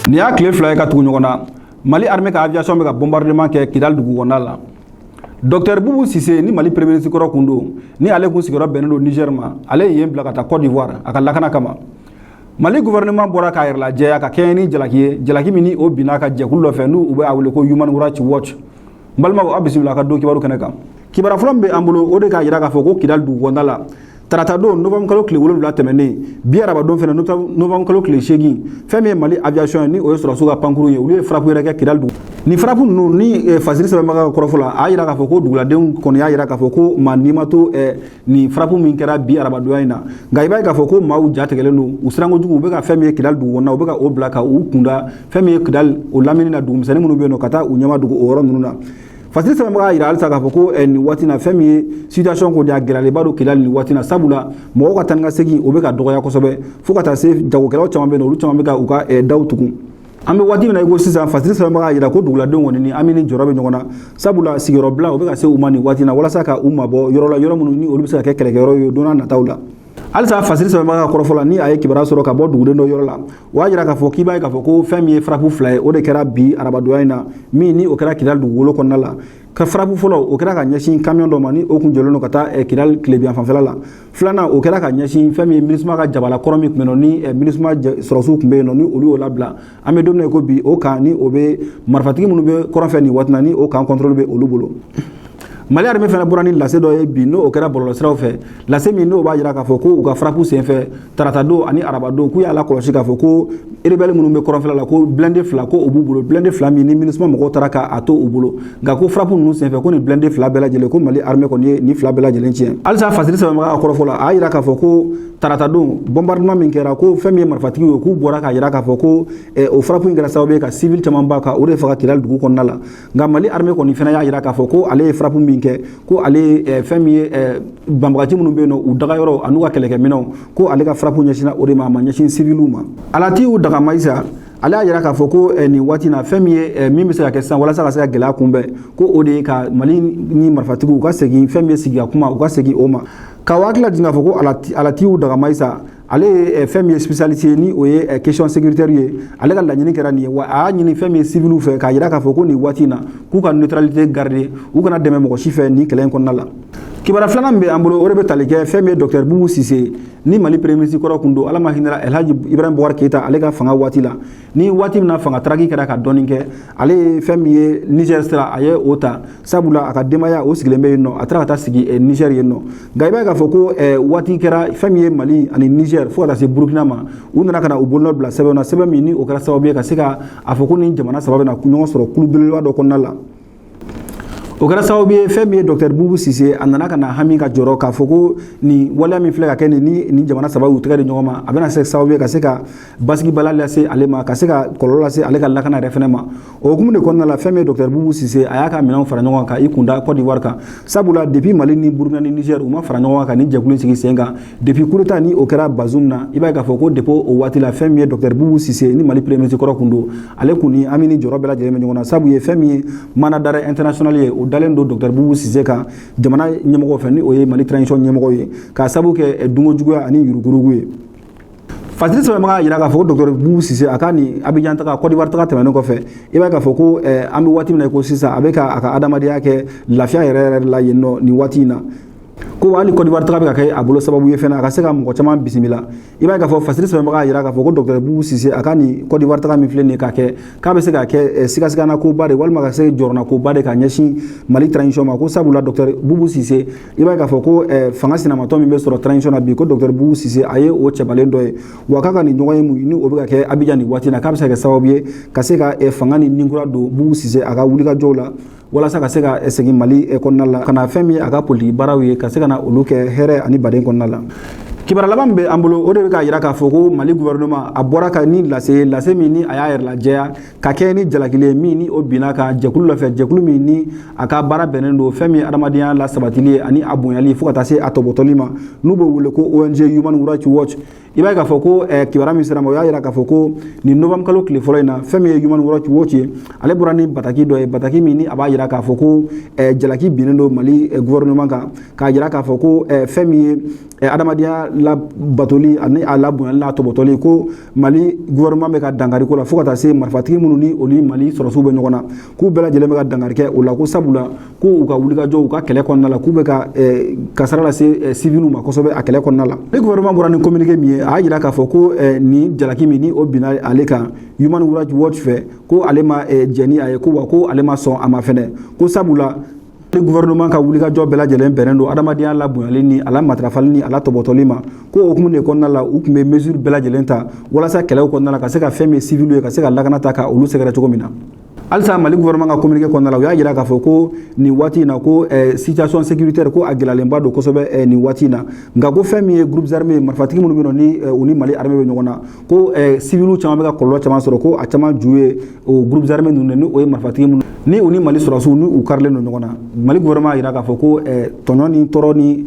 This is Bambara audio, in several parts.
Nin y'a tile 2 ye ka tugu ɲɔgɔn na, Mali armée ka aviation bɛ ka bombardement kɛ Kidal dugu kɔnɔna la. Docteur Boubou Cissé, ni Mali premier ministre kɔrɔ kun don, ni ale kun sigiyɔrɔ bɛnnen don Niger ma, ale ye yen bila ka taa Côte d'Ivoire a ka lakana kama. Mali gouvernement bɔra k'a yɛrɛ lajɛya ka kɛɲɛ ni jalaki ye, jalaki min ni o binna ka jɛkulu dɔ fɛ, n'u u bɛ a wele ko Human Rights Watch. N balimaw, aw bisimila a ka don kibaru kɛnɛ kan. Kibaru fɔlɔ min bɛ an bolo, o de k'a jira k'a fɔ ko Kidal dugu kɔnɔna la, tarata don novembre kalo tile 7 tɛmɛnen, bi araba don fɛnɛ novembre kalo tile 8, fɛn min ye Mali aviation ye, ni o ye sɔrɔsiw ka pankuru ye, olu ye frappe yɛrɛ kɛ Kidal dugu. Ni frappe ninnu ni Fasiri sɛbɛnbaga ka kɔrɔfɔ la, a y'a jira k'a fɔ ko duguladenw kɔni y'a jira k'a fɔ ko maa ni ma to nin frappe min kɛra bi arabadonya in na. Nka i b'a ye k'a fɔ ko maaw ja tigɛlen don, u siran kojugu. U bɛ ka fɛn min ye Kidal dugu kɔnɔna, u bɛ ka o bila ka u kunda fɛn min ye Kidal o lamini na, dugumisɛnnin minnu bɛ yen nɔ, ka taa u ɲɛma dugu o yɔrɔ ninnu na. Fasiri sɛbɛnbaga y'a jira halisa k'a fɔ ko nin waati na, fɛn min ye situation kɔni, a gɛlɛyalenba don Kidal nin waati na, sabula mɔgɔw ka taa ni ka segin, o bɛ ka dɔgɔya kosɛbɛ, fo ka taa se jagokɛlaw caman bɛ yen nɔ, olu caman bɛ ka u ka daw tugun. An bɛ waati min na i ko sisan, Fasiri sɛbɛnbaga y'a jira ko duguladenw kɔni ni an ni jɔyɔrɔ bɛ ɲɔgɔn na, sabula sigiyɔrɔbila o bɛ ka se u ma nin waati na, walasa ka u mabɔ yɔrɔ la, yɔrɔ minnu ni olu bɛ se ka kɛ kɛlɛkɛyɔrɔ ye don n'a nataw la. Halisa Fasiri sɛbɛnbaga ka kɔrɔfɔ la, ni a ye kibaruya sɔrɔ ka bɔ duguden dɔ yɔrɔ la, o y'a jira k'a fɔ k'i b'a ye k'a fɔ ko fɛn min ye frappe 2 ye, o de kɛra bi arabadonya in na, min ni o kɛra Kidal dugukolo kɔnɔna la. Ka frappe fɔlɔ, o kɛra ka ɲɛsin camion dɔ ma, ni o kun jɔlen don ka taa Kidal tilebiyan fanfɛla la. Filanan, o kɛra ka ɲɛsin fɛn min ye MINUSMA ka jabala kɔrɔ min tun bɛ yen nɔ, ni MINUSMA sɔrɔsiw tun bɛ yen nɔ, ni olu y'o labila. An bɛ don min na i ko bi, o kan ni o bɛ marifatigi minnu bɛ kɔrɔn fɛ nin waati na, ni o kan contrôle bɛ olu bolo. Mali armée fana bɔra ni lase dɔ ye bi, n'o kɛra bɔlɔlɔsiraw fɛ, lase min n'o b'a jira k'a fɔ ko u ka frappe senfɛ tarata don ani araba don, k'u y'a lakɔlɔsi k'a fɔ ko rebelle minnu bɛ kɔrɔnfɛla la, ko blindé 2 ko o b'u bolo, blindé 2 min ni MINUSMA mɔgɔw taara k'a to u bolo. Nka ko frappe ninnu senfɛ, ko nin blindé 2 bɛɛ lajɛlen, ko Mali armée kɔni ye nin 2 bɛɛ lajɛlen tiɲɛ. Halisa Fasiri sɛbɛnbaga ka kɔrɔfɔ la, a y'a jira k'a fɔ ko tarata don bombardement min kɛra, ko fɛn min ye marifatigiw ye, k'u bɔra k'a jira k'a fɔ ko o frappe in kɛra sababu ye ka civil caman ba ka o de faga Kidal dugu kɔnɔna la. Nka Mali armée kɔni fana y'a jira k'a fɔ ko ale ye frappe min kɛ, ko ale ye fɛn min ye banbagaci minnu bɛ yen nɔ, u dagayɔrɔ an'u ka kɛlɛkɛminɛnw, ko ale ka frappe ɲɛsinna o de ma, a ma ɲɛsin civiliw ma. Alatiw Dagamayisa, ale y'a jira k'a fɔ ko nin waati na, fɛn min ye min bɛ se ka kɛ sisan walasa ka se ka gɛlɛya kunbɛn, ko o de ye ka Mali ni marifatigiw u ka segin fɛn min ye sigi ka kuma, u ka segin o ma. Ka hakili lajigin k'a fɔ ko Alatiw Dagamayisa, ale ye fɛn min ye spécialité ye, ni o ye question sécuritaire ye, ale ka laɲini kɛra nin ye wa. A y'a ɲini fɛn min ye civiliw fɛ, k'a jira k'a fɔ ko nin waati in na, k'u ka neutralité garder, u kana dɛmɛ mɔgɔ si fɛ nin kɛlɛ in kɔnɔna la. Kibaruya filanan min bɛ an bolo, o de bɛ tali kɛ fɛn min ye docteur Boubou Cissé, ni Mali premier ministre kɔrɔ kun don, Ala ma hinɛ El Hadji Ibrahim Boubacar Keïta, ale ka fanga waati la, ni waati min na fanga taraki kɛra ka dɔɔni kɛ, ale ye fɛn min ye Niger sira, a ye o ta, sabula a ka denbaya o sigilen bɛ yen nɔ, a taara ka taa sigi Niger yen nɔ. Nka i b'a ye k'a fɔ ko waati kɛra, fɛn min ye Mali ani Niger fo ka taa se Burukina ma, u nana ka na u bolonɔ bila sɛbɛn na, sɛbɛn min ni o kɛra sababu ye ka se ka a fɔ ko ni jamana 3 bɛna ɲɔgɔn sɔrɔ kulu belebeleba dɔ kɔnɔna la. O kɛra sababu ye, fɛn min ye docteur Boubou Cissé, a nana ka na hami ka jɔrɔ k'a fɔ ko nin waleya min filɛ ka kɛ nin, ni nin jamana 3 y'u tɛgɛ di ɲɔgɔn ma, a bɛna se sababu ye ka se ka basigibaliya lase ale ma, ka se ka kɔlɔlɔ lase ale ka lakana yɛrɛ fɛnɛ ma. O hukumu de kɔnɔna la, fɛn min ye docteur Boubou Cissé, a y'a ka minɛnw fara ɲɔgɔn kan ka i kunda Côte d'Ivoire kan, sabula depuis Mali ni Burukina ni Niger u ma fara ɲɔgɔn kan ka nin jɛkulu sigi sen kan, depuis coup d'état ni o kɛra Bazoum na, i b'a ye k'a fɔ ko depuis o waati la, fɛn min ye docteur Boubou Cissé, ni Mali premier ministre kɔrɔ kun don, ale kun ni ami ni jɔyɔrɔ bɛɛ lajɛlen bɛ ɲɔgɔn na, sabu ye fɛn min ye mandat d'arrêt international ye, o dalen don docteur Boubou Cissé kan jamana ɲɛmɔgɔw fɛ, ni o ye Mali transition ɲɛmɔgɔw ye, k'a sababu kɛ dungo juguya ani yuruguyurugu ye. Fasiri sɛbɛnbaga y'a jira k'a fɔ ko docteur Boubou Cissé, a ka nin Abidjan taga, Côte d'Ivoire taga tɛmɛnen kɔfɛ, i b'a ye k'a fɔ ko an bɛ waati min na i ko sisan, a bɛ ka a ka adamadenya kɛ lafiya yɛrɛ yɛrɛ la yen nɔ nin waati in na, ko hali Côte d'Ivoire taga bɛ ka kɛ a bolo sababu ye fɛnɛ a ka se ka mɔgɔ caman bisimila. I b'a ye k'a fɔ Fasiri sɛbɛnbaga y'a jira k'a fɔ ko docteur Boubou Cissé, a ka nin Côte d'Ivoire taga min filɛ nin ye ka kɛ, k'a bɛ se ka kɛ sigasigana koba de, walima ka se jɔrɔna koba de ka ɲɛsin Mali transition ma, ko sabula docteur Boubou Cissé, i b'a ye k'a fɔ ko fanga sinamatɔ min bɛ sɔrɔ transition na bi, ko docteur Boubou Cissé, a ye o cɛbalen dɔ ye wa. K'a ka nin ɲɔgɔn ye mun ni o bɛ ka kɛ Abidjan nin waati in na, k'a bɛ se ka kɛ sababu ye ka se ka fanga ni ninkura don Boubou Cissé a ka wulikajɔw la, walasa ka se ka segin Mali kɔnɔna la ka na fɛn min ye a ka politiki baaraw ye, ka se ka na olu kɛ hɛrɛ ani baden kɔnɔna la. Kibaruya laban min bɛ an bolo, o de bɛ k'a jira k'a fɔ ko Mali gouvernement, a bɔra ka ni lase, lase min ni a y'a yɛrɛ lajɛya ka kɛ ni jalakili ye, min ni o binna ka jɛkulu dɔ fɛ, jɛkulu min ni a ka baara bɛnnen don fɛn min ye adamadenya la sabatili ye ani a bonyali fo ka taa se a tɔbɔtɔli ma, n'u b'o wele ko ONG Human Rights Watch. I b'a ye k'a fɔ ko kibaruya min sera ma, o y'a jira k'a fɔ ko nin novembre kalo tile fɔlɔ in na, fɛn min ye Human Rights Watch ye, ale bɔra ni bataki dɔ ye, bataki min ni a b'a jira k'a fɔ ko jalaki binnen don Mali gouvernement kan, k'a jira k'a fɔ ko fɛn min ye adamadenya labatoli ani a labonyali n'a tɔbɔtɔli, ko Mali gouvernement bɛ ka dankari ko la, fo ka taa se marifatigi minnu ni olu Mali sɔrɔsiw bɛ ɲɔgɔn na, k'u bɛɛ lajɛlen bɛ ka dankari kɛ o la, ko sabula ko u ka wulikajɔ, u ka kɛlɛ kɔnɔna la, k'u bɛ ka kasara lase civiliw ma kosɛbɛ a kɛlɛ kɔnɔna la. Ni gouvernement bɔra ni communiqué min ye, a y'a jira k'a fɔ ko nin jalaki min ni o binna ale kan Human Rights Watch fɛ, ko ale ma jɛn ni a ye, ko wa ko ale ma sɔn a ma fɛnɛ, ko sabula ni gouvernement ka wulikajɔ bɛɛ lajɛlen bɛnnen don adamadenya labonyali ni a la matarafali ni a la tɔbɔtɔli ma, ko o hukumu de kɔnɔna la, u tun bɛ mesure bɛɛ lajɛlen ta walasa kɛlɛw kɔnɔna la, ka se ka fɛn min civil ye, ka se ka lakana ta ka olu sɛgɛrɛ cogo min na. Halisa Mali gouvernement ka communiqué kɔnɔna la, u y'a jira k'a fɔ ko nin waati in na, ko situation sécuritaire, ko a gɛlɛyalenba don kosɛbɛ nin waati in na. Nka ko fɛn min ye groupes armés, marifatigi minnu bɛ yen nɔ, ni u ni Mali armée bɛ ɲɔgɔn na, ko civils caman bɛ ka kɔlɔlɔ caman sɔrɔ, ko a caman ju ye o groupes armés ninnu, ni o ye marifatigi minnu ni u ni Mali sɔrɔsiw ni u karilen don ɲɔgɔn na. Mali gouvernement y'a jira k'a fɔ ko tɔɲɔ ni tɔɔrɔ ni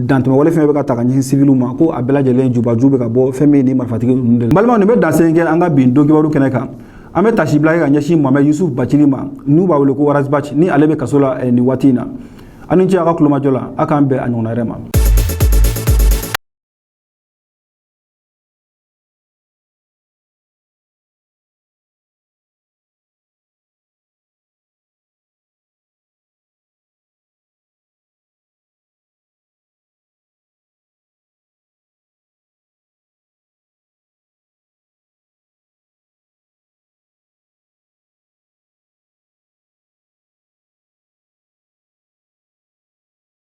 dantɛmɛwale fɛn bɛ ka ta ka ɲɛsin civiliw ma, ko a bɛɛ lajɛlen jubaju bɛ ka bɔ fɛn min ni marifatigi ninnu de la. Balimaw, nin bɛ dansen kɛ an ka bin don kibaru kɛnɛ kan. An bɛ tasi bila kɛ ka ɲɛsin Mohamed Youssouf Bathily ma, n'u b'a wele ko Ras Bath, ni ale bɛ kaso la nin waati in na. Aw ni ce a ka kulomajɔ la. A k'an bɛn a ɲɔgɔnna wɛrɛ ma.